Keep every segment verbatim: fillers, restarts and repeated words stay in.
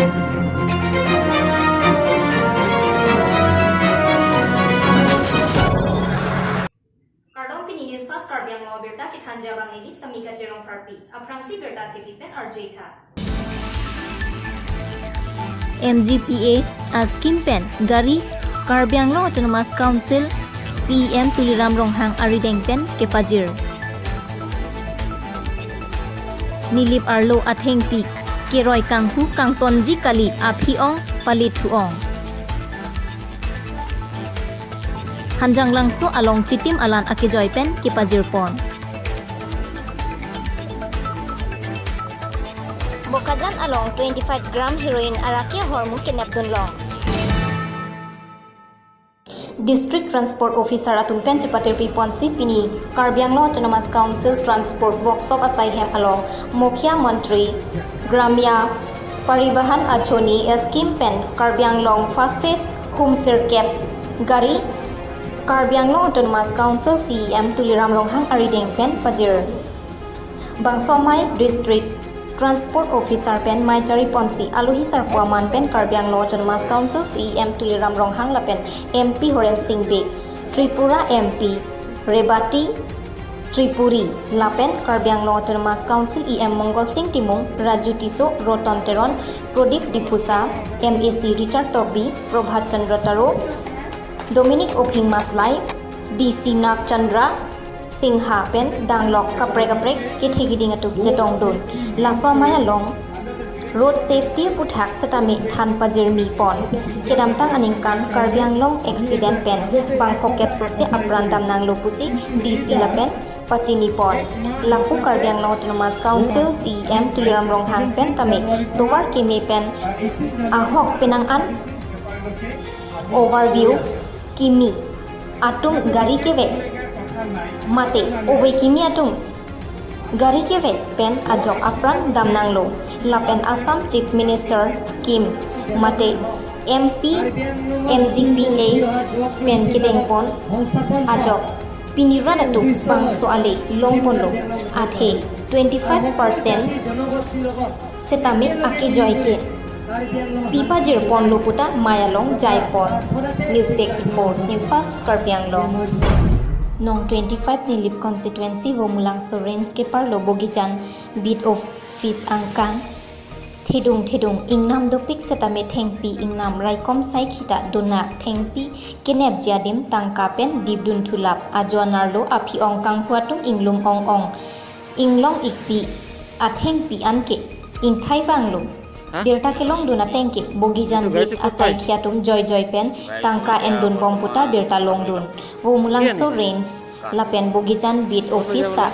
Kardom, pini News Fast Karbi Anglong abirta kethanji abang neli Samika Jerong Parpi. Aphrangsi birta thepi pen arju-i tha. M G P A a scheme pen gari Karbi Anglong Autonomous Council C E M Tuliram Ronghang arideng pen kepajir. Nilip arlo athengpi keroi kanghu kangtonji kali, aphi-ong palithu-ong. Hanjanglangso along chitim alan akejoi pen kepajirpon. Bokajan along twenty-five gram heroin araki ahormu kenepdun long. District Transport Officer atum pen chepatirpi ponsi pini Karbi Anglong Autonomous Council Transport Workshop asai hem along Mukhyamantri Gramya Parivahan Yojana scheme pen Karbi Anglong first phase hum sirkep gari Karbi Anglong Autonomous Council C E M Tuliram Ronghang arideng pen pajir. Bangso amei District Transport Officer pen mei chari ponsi alohi sarpo aman pen Karbi Anglong Autonomous Council C E M Tuliram Ronghang lapen M P Horen Sing Bey, Tripura M P Rebati Tripuri lapen Karbi Anglong Autonomous Council E M Mongol Sing Timung, Raju Tisso, Roton Teron, Pradip Diphusa, M A C Richard Tokbi, Prabhat Chandra Taro, Dominic Ophing Maslai, D C Nag Chandra Singha pen danglok kaprek kaprek kethe keding atum chetongdun. Laso amei along road safety aputhak setame than pajirmi pon. Kedamtang aningkan Karbi Anglong accident pen bangphok kep sose apran damnanglo pusi D C lapen pachini pon. Lapu Karbi Anglong Autonomous Council C E M Tuliram Ronghang pen tame tovar keme pen ahok penang an overview kimi atum gari kevek mate ove kimi atum gari kevek pen ajok apran damnanglo. Lapen Assam Chief Minister scheme mate M P M G P A pen kedengpon ajok pini rat atum bangso ale longponlo, athe twenty-five percent setame akejoi ke pipajirponlo puta mei along jaipon. News Desk Report, News Fast Karbi Anglong. Nong twenty-five Nilip Constituency Vomulangso Range keparlo Bogijan Beat Office angkang thedung thedung ingnam dopik setame thengpi ingnam raikom saikhi ta donak, thengpi kenepji adim tangka pen dipdun thulap, ajo anerlo aphi-ong kanghu atum inglum ong-ong inglong-ikpi athengpi anke ingthai vanglo. Ha? Birta kelongdun ateng ke Bogijan Beat asaikhi atum joijoi pen tangka endunbom puta birta longdun. Vomulangso Range lapen Bogijan Beat Office ta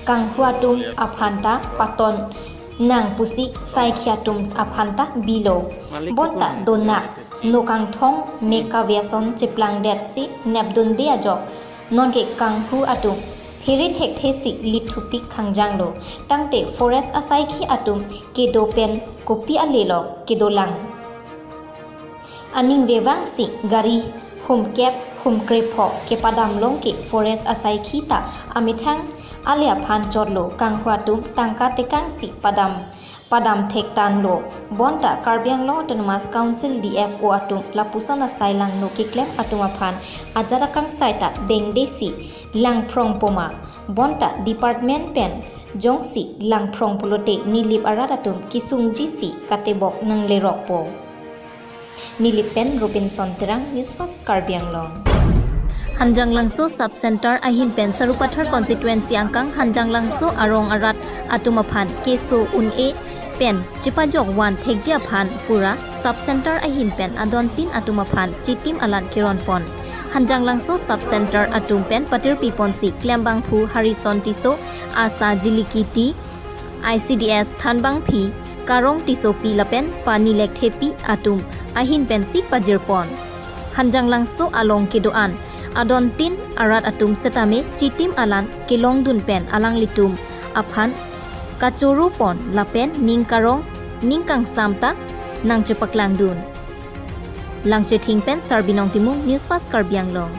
kanghu atum aphan ta paton nang pusi saikhi atum aphan ta bilo. Bonta donak nokangthong mek kave ason cheplangdetsi nepdunde ajok nonke kanghu atum phere thekthe si lithupik khangjanglo. Tangte forest asaikhi atum kedo pen kopi ale lo kedolang. Aning vevangsi gari humkep humkrepho kepadam long ke forest asaikhi ta amethang ale aphan chotlo, kanghu atum tangka tekangsi padam padam thektanlo. Bonta Karbi Anglong Autonomous Council D F O atum lapuson asai langno keklem atum aphan ajat akangsai ta dengdesi langphrong poma. Bonta department pen jongsi langphrong pulote Nilip arat atum kesungjisi katebok nanglerokpo. Nilip pen Robinson Terang, News Fast Karbi Anglong. Hanjanglangso Sub Center ahin pen Sarupathar Constituency angkang Hanjanglangso arong arat atum aphan keso un-e pen chepajok van thekji aphan pura Sub Center ahin pen adontin atum aphan chitim alan keronpon. Hanjanglangso Sub Center atum pen patirpi ponsi klembangphu Harrison Tisso, Asa Jiliki T, I C D S thanbangpi Karong Tissopi lapen Pani Lekthepi atum ahin pensi pajirpon. Hanjanglangso along kedo-an adontin arat atum setame chitim alan kelongdun pen alanglitum aphan kachorupon lapen ning karong ning kangsam ta nangchepaklangdun. Langchething pen Sarbinong Timung, News Fast Karbi Anglong.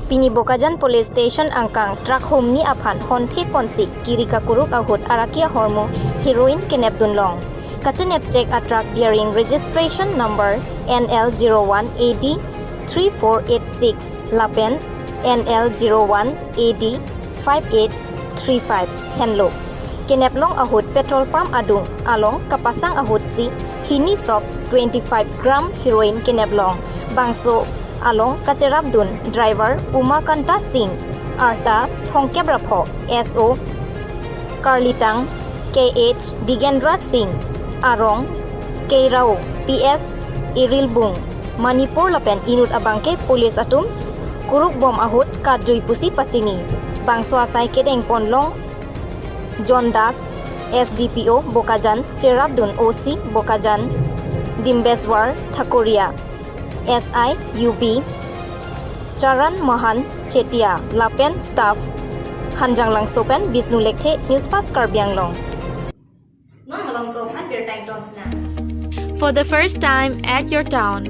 Pini Bokajan Police Station angkang truck humni aphan honthe ponsi kiri kakuruk ahut araki ahormu heroin kenepdun long. Kachenep chek a truck bearing registration number N L zero one A D three four eight six lapen N L zero one A D five eight three five henlo. Keneplong ahut petrol pump adung along kapasang ahutsi hini sop twenty-five gram heroin keneplong. Bangso along kacherapdun driver Umakanta Singh, arta thomkep ra pho, S O Karlitang, K H Digendra Singh, arong Keirao, P S Irilbung, Manipur lapen inut abangke police atum kuruk bom ahut katjui pusi pachini. Bangso asai kedengponlong John Das, S D P O Bokajan, cherapdun O C Bokajan, Dimbeswar Thakuria, S I U B Charan Mohan Chetia lapen staff. Hanjanglangso pen Bishnu Lekthe, News Fast Karbi Anglong. Non malongso aphan birta ingtonsna. For the first time at your town,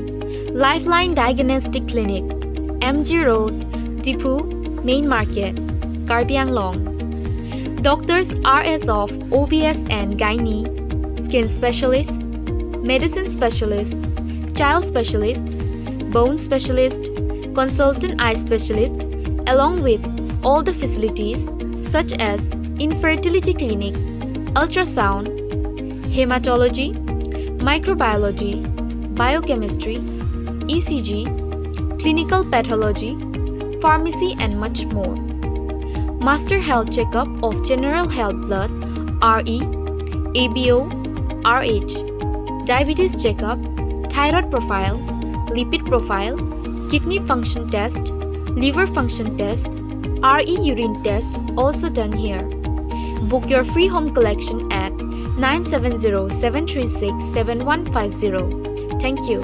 Lifeline Diagnostic Clinic, M G Road, Diphu, Main Market, Karbi Anglong. Doctors are as of O B S and gynae, skin specialist, medicine specialist, child specialist, bone specialist, consultant eye specialist, along with all the facilities such as infertility clinic, ultrasound, hematology, microbiology, biochemistry, E C G, clinical pathology, pharmacy and much more. Master health checkup of general health blood, R E, A B O, R H, diabetes checkup, thyroid profile, lipid profile, kidney function test, liver function test, R E urine test also done here. Book your free home collection at nine seven zero seven three six seven one five zero. Thank you.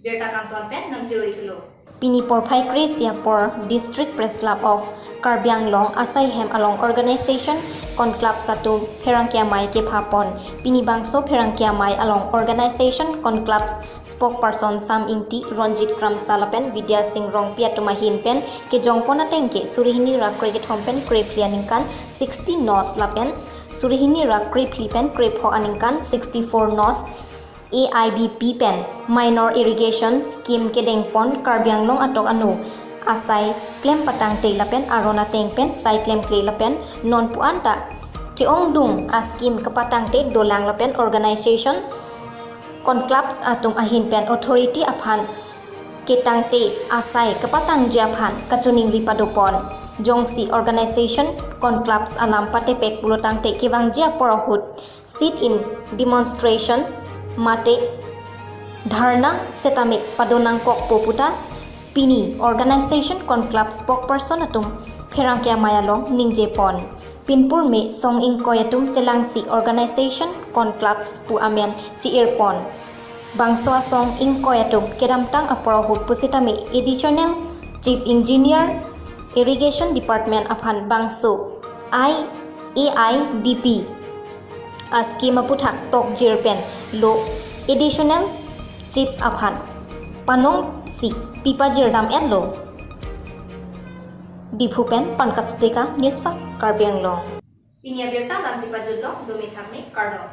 Birta kangton pen nangchiroi thulo. Pini porphai kre-isi apor District Press Club of Karbi Anglong asai hem along organization conclaves atum pherangke amei kephapon. Pini bangso pherangke amei along organization conclaves spokesperson Sam Ingti, Ronjit Kramsa lapen Vidya Sing Rongpi atum ahin pen kejongpon ateng ke suri hini ra krekethom pen krephli aningkan sixty nos lapen suri hini ra krephli pen krepho aningkan sixty-four nos A I B P pen minor irrigation scheme kedengpon Karbi Anglong atok anu asai klem patangte lapen aron ateng pen sai klemkle lapen nonpu anta ke-ongdung a scheme kepatangte dolang lapen organization conclaves atum ahin pen authority aphan ketangte asai kepatangji aphan kachiningri padopon. Jongsi organization conclaves alam patepek pulotangte kevangji apor ahut sit-in, demonstration mate dharna setame padonangkokpo puta pini organization conclave spokesperson atum pherangke amei along ningjepon. Pinpur me song ingkoi atum chelangsi organization conclaves pu amen chi-irpon. Bangso asong ingkoi atum kedamtang apor ahut pusitame Additional Chief Engineer Irrigation Department aphan bangso I A I B P a scheme aputhak tokjir pen lo Additional Chief aphan panongsi pipajirdam-etlo. Diphu pen Pankaj Deka, News Fast Karbi Anglong. Pini abirta la-ansi pajutlo, dome thakme, kardom.